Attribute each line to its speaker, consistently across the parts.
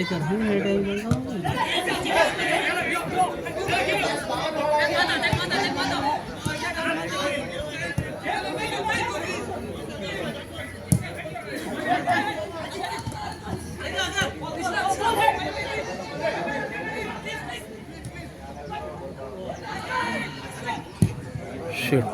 Speaker 1: Striker खंय मेळटा?
Speaker 2: Shit.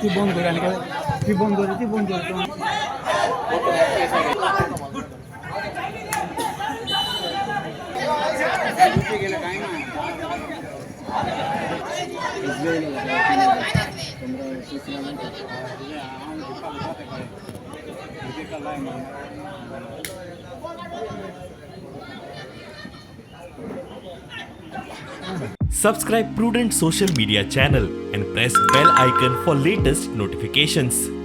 Speaker 1: ती बंद कर आनी ती बंद कर, ती बंद कर.
Speaker 3: Subscribe Prudent Social Media channel and press bell icon for latest notifications.